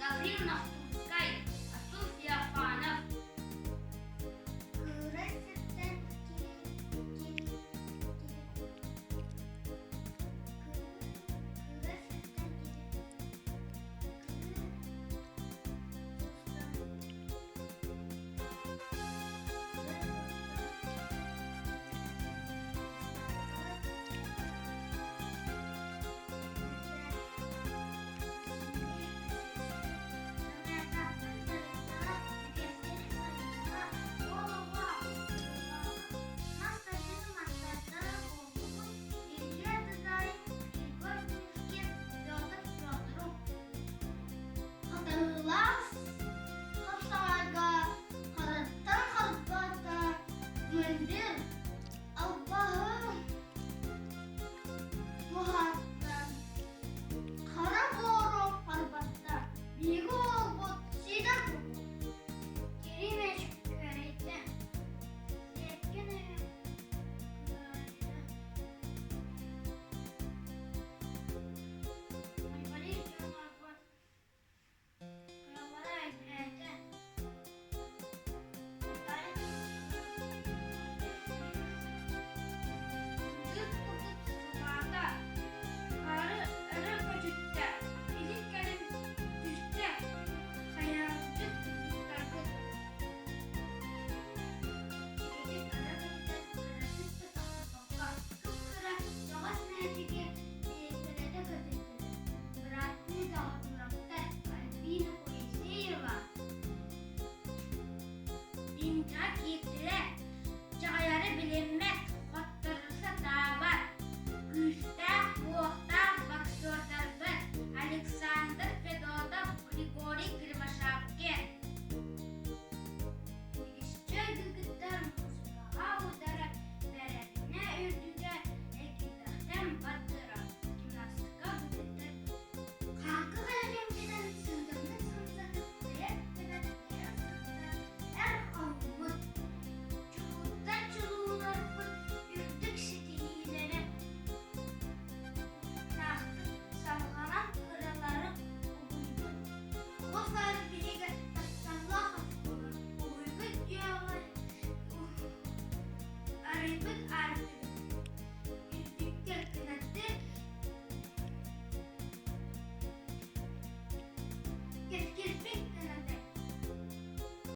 Гаврил Нохтурскай, Артур Феофанов. Кыырай сиртэн Хатарыылаах хапсаҕайга хараттан харбата мындыр албаһы муһааттан хара буору харбатта биһиги уолбут сидор Кирилл күөрэйдэ Сиэккэ нөҥүө кыайда Айболит дьоннорбут Кыралара элбээтэ Сындыыс курдук сыллаата, хаары өрө көтүттэ, илин-кэлин түстэ, хайаабыт кыргыттарбыт Чэкэчик өрө көтүтэн кыратык да тохтоппокко, кып-кыра дьоҕус мээчиги эккирэтэ көтүттүлэр. Бырааттыы Доҕотураптар Альбина Моисеева Динка киирдилэр, дьаҕайары билиммэт, хотторо сатаабат, күүстээх-уохтаах боксердарбыт Александр Федотов, Григорий Кривошапкин Үгүсчэ кыргыттар муусукаҕа удара бэрэбинэ үрдүгэ эргийбэхтэн бардыра, гимнастика кыргыттар Хаакы кэлэриҥкинэн сыыдамнык сымсатык тэйэр тэбэр тэйэр сытта эр хоммут, чулууттан чулууларбыт үрдүк ситиһиилэрэ утумнаахтык салҕанан кыралары угуйбут. Оҕо саас.